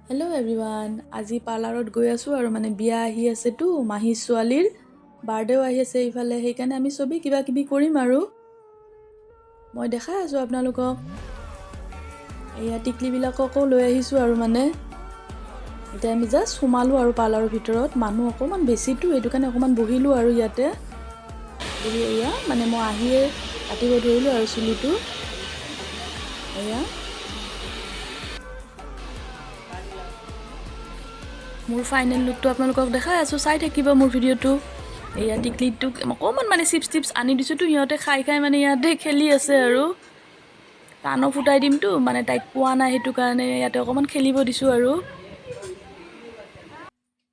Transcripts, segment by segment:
Hello' everyone, আজি পাৰ্লাৰত গৈ আছোঁ আৰু মানে বিয়া আহি আছেতো, মাহী ছোৱালীৰ বাৰ্থডেও আহি আছে ইফালে। সেইকাৰণে আমি চবেই কিবা কিবি কৰিম আৰু মই দেখাই আছোঁ আপোনালোকক। এয়া টিকলিবিলাককো লৈ আহিছোঁ আৰু মানে এতিয়া আমি জাষ্ট সোমালোঁ আৰু পাৰ্লাৰৰ ভিতৰত। মানুহ অকণমান বেছিতো, সেইটো কাৰণে অকণমান বহিলোঁ আৰু ইয়াতে বহি এয়া মানে মই আহিয়ে কাটিব ধৰিলোঁ আৰু চুলিটো। এয়া মোৰ ফাইনেল লুকটো আপোনালোকক দেখাই আছোঁ, চাই থাকিব মোৰ ভিডিঅ'টো। এয়া টিকলিটোক অকণমান মানে চিপছ টিপছ আনি দিছোঁতো, সিহঁতে খাই খাই মানে ইয়াতে খেলি আছে। আৰু কাণো ফুটাই দিমতো, মানে তাইক পোৱা নাই, সেইটো কাৰণে ইয়াতে অকণমান খেলিব দিছোঁ। আৰু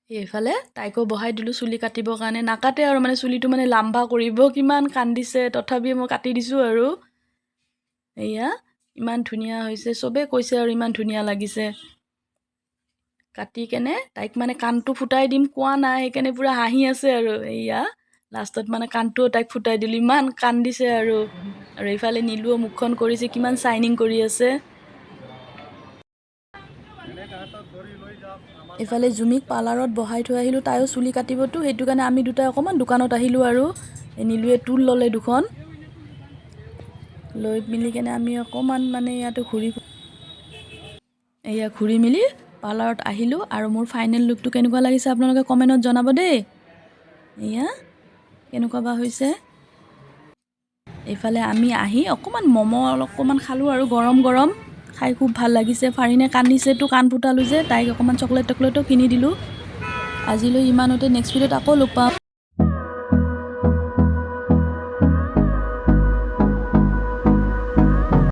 এইফালে তাইকো বহাই দিলোঁ চুলি কাটিবৰ কাৰণে। নাকাটে আৰু মানে চুলিটো মানে লাম্বা কৰিব, কিমান কান্দিছে, তথাপি মই কাটি দিছোঁ। আৰু এয়া ইমান ধুনীয়া হৈছে, চবেই কৈছে আৰু ইমান ধুনীয়া লাগিছে। কাটি কেনে তাইক মানে কাণটো ফুটাই দিম কোৱা নাই, সেইকাৰণে পূৰা হাঁহি আছে। আৰু এয়া লাষ্টত মানে কাণটোও তাইক ফুটাই দিলোঁ, ইমান কান্দিছে। আৰু আৰু এইফালে নীলুও মুখখন কৰিছে, কিমান চাইনিং কৰি আছে। এইফালে জুমিক পাৰ্লাৰত বহাই থৈ আহিলোঁ, তাইও চুলি কাটিবতো, সেইটো কাৰণে আমি দুটাই অকণমান দোকানত আহিলোঁ। আৰু এই নীলুৱে টুল ল'লে দুখন, লৈ মেলি কেনে আমি অকণমান মানে ইয়াতে ঘূৰি, এয়া ঘূৰি মেলি পাৰ্লাৰত আহিলোঁ। আৰু মোৰ ফাইনেল লুকটো কেনেকুৱা লাগিছে আপোনালোকে কমেণ্টত জনাব দেই। এয়া কেনেকুৱা বা হৈছে। এইফালে আমি আহি অকণমান ম'ম' অকণমান খালোঁ আৰু গৰম গৰম খাই খুব ভাল লাগিছে। ফাৰিনে কান্দিছেতো, কাণ ফুটালোঁ যে, তাইক অকণমান চকলেট টকলেটো কিনি দিলোঁ। আজিলৈ ইমানতে, নেক্সট ভিডিঅ'ত আকৌ লগ পাম।